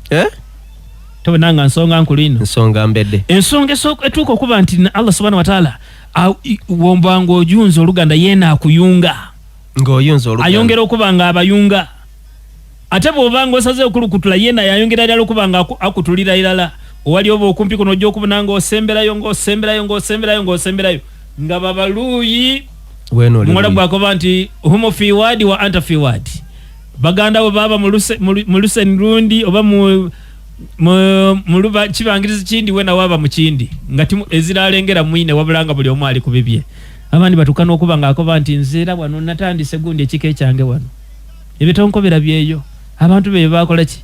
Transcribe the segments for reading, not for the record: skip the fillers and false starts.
Eh? Tobona nga nsonga nkulu ino. Nsonga mbedde. Ensonga etuuka okuba nti Allah subhanahu wataala womba nga ojunza oluganda, yeena akuyunga. Ng'oyunza oluganda. Ayongera okuba nga abayunga. Ate bw'oba nga osaze okulukutula, yeena yayongera irala okuba nga akutulira irala. Owali oba okumpi kuno, ojja okubona ng'osemberayo, ng'osemberayo, ng'osemberayo, ng'osemberayo, nga babaluuyi. Weena oli Muwala luyi. Bwakoba nti humu fi wadi wa anta fi wadi, baganda bo baba mu luseni lundi oba mu luba kibangirizi kindi, wena waba mu kindi, nga timu ezira alengera mwine, wabula nga buli omu ali ku bibye. Abandi batuuka n'okuba nga akoba nti nze era wano natandise gundi ekika ekyange wano, ebitonkobera byeyo abantu beyo bakola ki.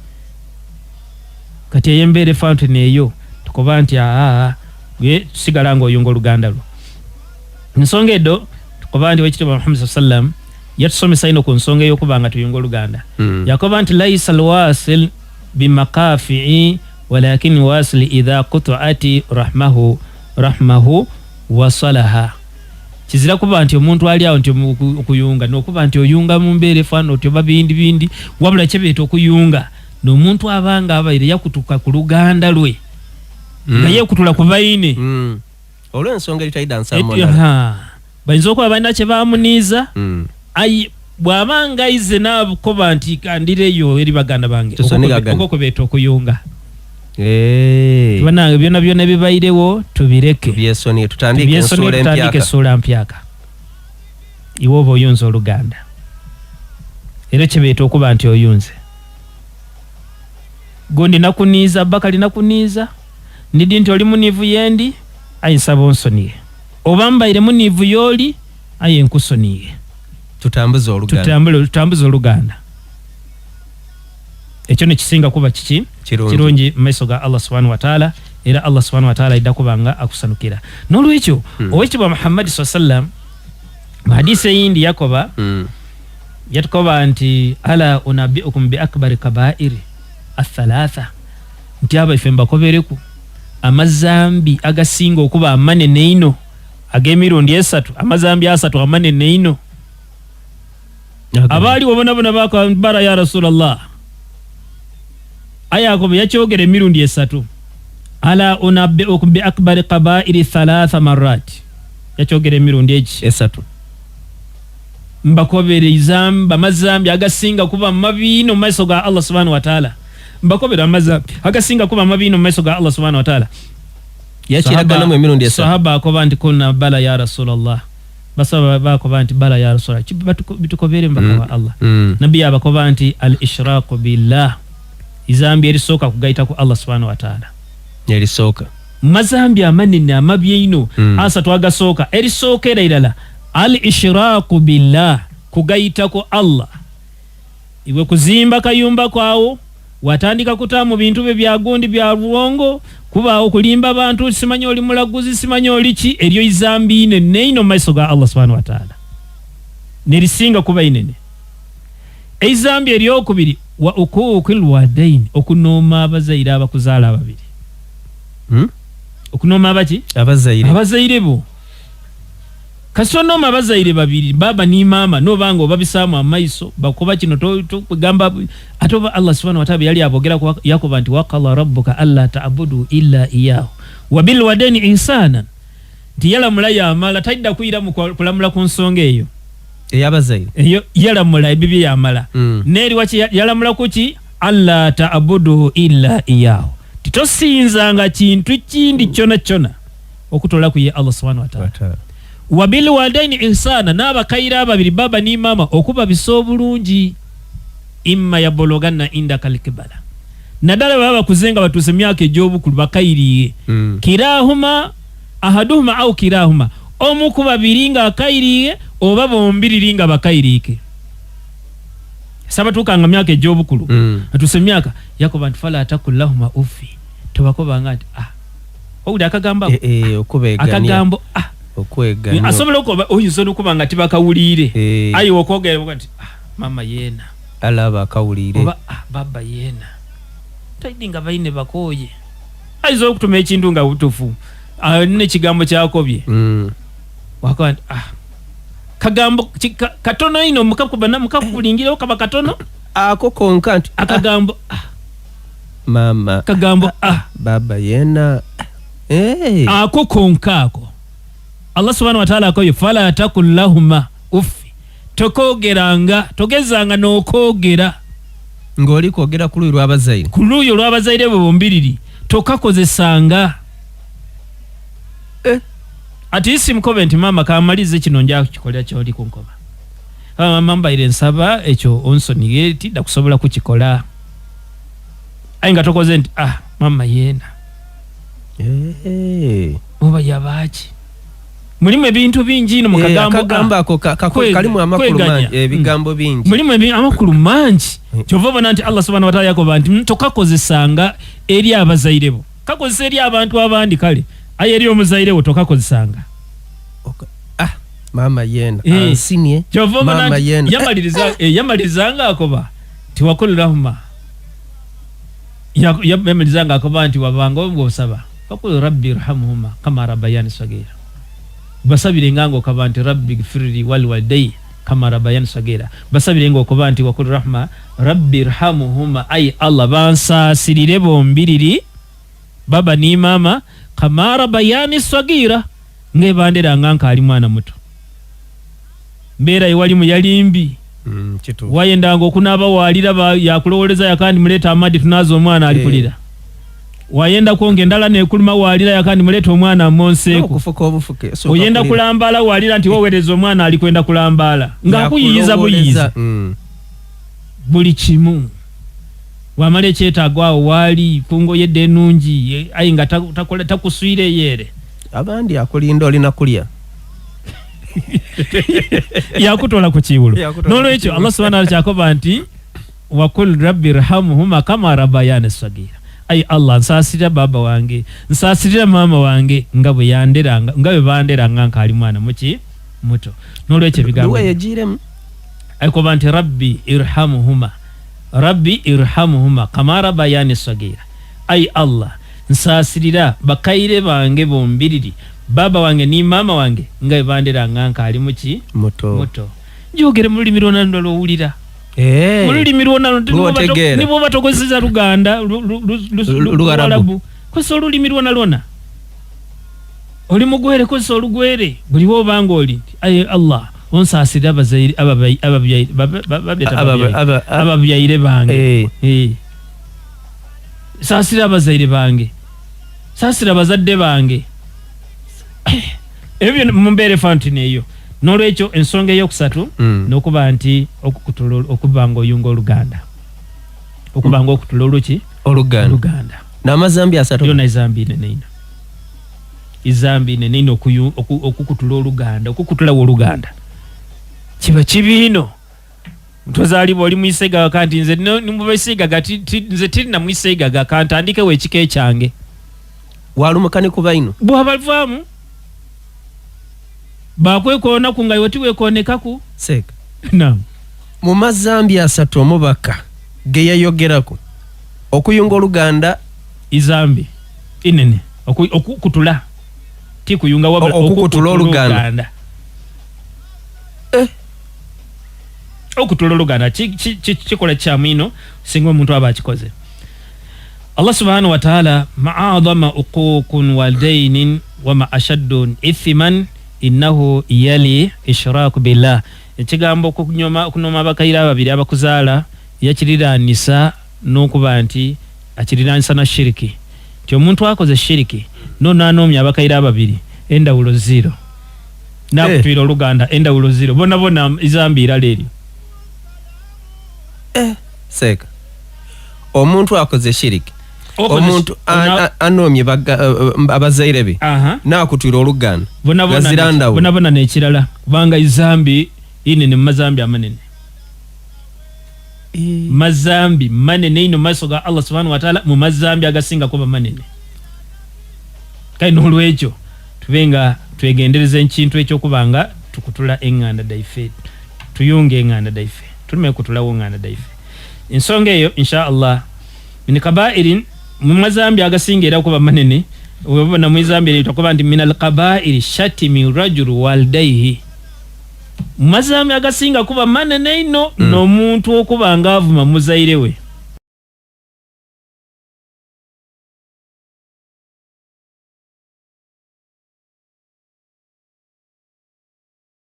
Kati eyo embeera efountain eyo, tukoba nti aa, gwe sigala ng'oyunga oluganda lwo. Ensonga edo, tukoba nti Owekitiibwa Muhammad saa sallam yatusomesa ino ku nsonga ey'okuba nga tuyunga oluganda. Yakoba nti laisa alwasil bimakafii walakin wasil idha kutuati rahmahu rahmahu wasalaha. Kizira kuba nti omuntu ali awo nti okuyunga nokuba nti oyunga mu mbeera efaana otyo oba bindi bindi, wabula kyebeeta okuyunga n'omuntu abanga abaire yakutuka ku luganda lwe nga yekutula ku baine. Olw'ensonga eritaida nsambo ndala. Bayinza okuba balina kye bamuniiza. Ayi bw'aba nga aize n'akoba nti kandireyo eri baganda bange, Tusonigagane. Okwo kubeeta okuyunga. Eh. Banange, byonna byonna ebibairewo tubireke. Tubyesoniye, tutandike Tubyesoniye, ensuula tutandike empyaka. essuula mpyaka. Iwe oba oyunza oluganda, era kibeeta okuba nti oyunze. Gundi nakuniiza, Bakali nakuniiza, ndidi nti oli muniivu yendi, aye nsaba onsoniye, oba mbaire muniivu yooli, aye nkusoniye. Tutambuze oluganda. Tutambuze oluganda. Ekyo nekisinga kuba kiki? Kirungi. Kirungi mu maiso ga Allah subhanahu wataala, era Allah subhanahu wataala aidda kuba nga akusanukira. N'olwekyo Owekitiibwa Muhammadi saa sallam mu hadisi eyindi yakoba, yatukoba nti ala unabiukum bi akbari kabairi athalatha, nti abaife mbakobereku amazambi agasinga okuba amanene ino ag'emirundi esatu, amazambi asatu amanene ino. Abaaliwo bonabona bakabara ya Rasulallah, aya akoba yakyogera emirundi esatu, ala unabiukum bi akbari kabairi thalatha marat, yakyogera emirundi egi esatu. Mbakobere izamba amazambi agasinga kuba mabi ino mu maiso ga Allah subhanahu wataala, mbakobere amazambi agasinga kuba mabi ino mu maiso ga Allah subhanahu wataala. Yakiraganamu emirundi esatu. Sahaba akoba nti kulna bala ya Rasulallah, basaba bakoba nti bala ya Rasulallah, bitukobere mbaka wa Allah. Nabbi yabakoba nti al ishraqu billah, izambi erisooka kugaita ku Allah subhanahu wataala. Erisooka. Mazambi amanene amabi eino asatu agasooka, erisookera irala al ishraqu billah, kugaita ku Allah. Iwe kuzimba kayumba kwawo, watandika kutaamu bintu bye byagundi bya lwongo, kubaawo kulimba bantu, simanyi oli mulaguzi, simanyi oli ki, eryo izambi inene ino mu maiso ga Allah subhanahu wataala, nerisinga kuba inene. Eizambi eryokubiri wa ukuuki lwadaini, okunooma abazaire abakuzaala ababiri. Okunooma abaki? Abazaire. Abazaire bo. Kasita onooma abazaire babiri, baba ni maama, nobanga obabisaamu amaiso, bakuba kino kugamba ate oba Allah subhanahu wataala yali abogera yakoba nti wakala rabbuka alla tabudu illa iyahu wabilwadaini ihsanan, nti yalamula yamala, taidda kuyiramu kulamula ku nsonga eyo. Eyabazaire. Eyo yalamula ebibye yamala. Neeri waki yalamula kuki? Alla tabudu illa iyahu, titosinzanga kintu kindi kyona kyona okutola ku ye Allah subhanahu wataala, wabilwadaini ihsana, n'abakaire ababiri, baba ni mama, okubabisa obulungi, imma yabologanna indaka alkibala, naddala baba bakuze nga batuuse emyaka egy'obukulu, bakairiye, kirahuma ahaduhuma au kirahuma, omu ku babiri nga akairiye oba bombiriri nga bakairiike, sabatuukanga myaka egy'obukulu, atuuse emyaka, yakoba nti fala takul lahuma uffi, tobakobanga nti ah, owulira akagambo ako? Eh, eh, okubeegania. Akagambo ah. Okwegania. Asobola okuba oyinza nokuba nga tibakawuliire, aye okwogera nti ah, mama yeena alaba akawuliire, oba ah, baba yeena taidi nga baine bakooye, ayinza okutuma ekintu nga butufu, ah, nekigambo kyakobye, wakoba nti ah, kagambo katono ino mukakuba mukakulingirewo kaba katono. Ako konka nti ah. Akagambo ah. Mama. Kagambo ah. Baba yena. Hey. Ako konka ako. Allah subhanahu wa ta'ala akoye fala takul lahuma uffi. Tokogeranga, togezanga n'okwogera. Ng'oli kwogera ku luuyi lw'abazaire. Ku luuyi olw'abazaire bo bombiriri tokakozesanga. Ati isi mukobe nti maama kamalize kino nja kukikolera ky'oli kunkoba. Mama mbaire nsaba ekyo onsonyiye tidda kusobola kukikola. Aye nga tokoze nti ah mama yeena. Oba yabaaki. Mulimu ebintu bingi ino mu kagambo akagambo ako kalimu amakulu mangi, ebigambo bingi. Mulimu amakulu mangi. Kyova obona nti Allah subhanahu wa ta'ala yakoba nti tokakozesanga eri abazaire bo. Kakozesa eri abantu abandi kale. Aye eri omuzaire wo tokakozesanga. Mama yena ansinie. Kyova obona nti yamalirizanga akoba nti wakul rahma. Yamalirizanga akoba nti wabanga ng'osaba. Fakul rabbi irhamhuma kama rabbayani sagira. Basabire ngango kaba nti rabbi gfirli wal walidayya kama rabbayani sagira. Basabire ngo koba nti wakul rahma rabbi irhamhuma ay Allah bansaasirire bombiriri baba ni mama kama rabbayani sagira ngebandera nganka ali mwana muto. Mbeera ewali yalimbi. Wayendanga okunaaba waalira yakulowoleza yakandi muleta amadi tunazo omwana ali kulira. Wayenda kwonge endala nekuluma waalira yakandi muleta omwana amonseeko. Okufuka obufuke. Oyenda kulambala waalira nti wowereza omwana ali kwenda kulambala. Nga akuyiyiza buyiyiza. Buli kimu. Wamala ekyetaago awo waali kungoyedde ennungi aye nga takuswire yeere. Abandi akulinda olina kulya. Yakutola ku kiwulo. N'olwekyo Allah subhanahu wa ta'ala kyakoba nti wakul rabbi irhamhuma kama rabbayani sagira. Ayi Allah nsaasirira baba wange, nsaasirira maama wange nga bwe yanderanga, nga bwe banderanga nkaali mwana muki muto. N'olwekyo ebigambo akoba nti rabbi irhamhuma, rabbi irhamhuma kama rabbayani sagira. Ayi Allah nsaasirira bakaire bange bombiriri, baba wange ni maama wange nga bwe banderanga nkaali muki muto. Njogere mu lulimi lwonna lw'owulira. Mu lulimi lwonna nibo batokozesa Luganda, Luwarabu. Kozesa olulimi lwonna lwonna. Oli mugwere kozesa olugwere. Buli w'obanga oli aye Allah onsaasirira abazaire ababyaire bange. Saasira abazaire bange. Saasira abazadde bange. Ebyo mu mbeera efaanana eyo. N'olwekyo ensonga eyokusatu n'okuba nti okukutula okuba ng'oyunga Oluganda. Okuba ng'okutula oluki? Oluganda. N'amazambi asatu. Yonna ezambi nene ino. Ezambi nene ino okukutula Oluganda, okukutulawo Oluganda. Kiba kibi ino. Ntozaalibwa oli mwisegaga nti nze nimubesigaga nze tirina mwisegaga kantandikewo ekika ekyange. Walumuka ne kuba ino. Bw'abavaamu bakwekoona nga iwe tiwekoonekaku. Seeka. Naam. Mu mazambi asatu omubaka ge yayogerako okuyunga Oluganda izambi inene okukutula ti kuyunga wabula okukutula Oluganda. Okutula Oluganda kikola kyamu ino singa omuntu aba akikoze. Allah subhanahu wa ta'ala ma'adama uququn walidainin wa ma ashaddun ithiman innahu yali ishraku billah. Ekigambo okunyooma abakaire ababiri abakuzaala yakiriranisa n'okuba nti akiriranisa na shiriki. Nti omuntu akoze shiriki nonaanoomya abakaire ababiri endawulo zero. Nakutwira Oluganda endawulo zero. Bonna bonna izambi irala eryo. Seeka. Omuntu akoze shiriki. Omuntu anoomye abazaire be nakutwira Oluganda. Bonna bonna n'ekirala kubanga izambi inene mu mazambi amanene. Mazambi manene ino maaso ga Allah subhanahu wa ta'ala mu mazambi agasinga kuba manene. Kale n'olwekyo tube nga twegendereza ekintu eky'okubanga tukutula enganda daife, tuyunge enganda daife, tulume kutulawo enganda daife. Ensonga eyo insha Allah min kabairin mu mazambi agasinga era kuba manene. Webona mu zambi eri tukuba nti min alqabairi shatimi rajulu walidayhi. Mu mazambi agasinga kuba manene ino n'omuntu okuba nga avuma muzaire we.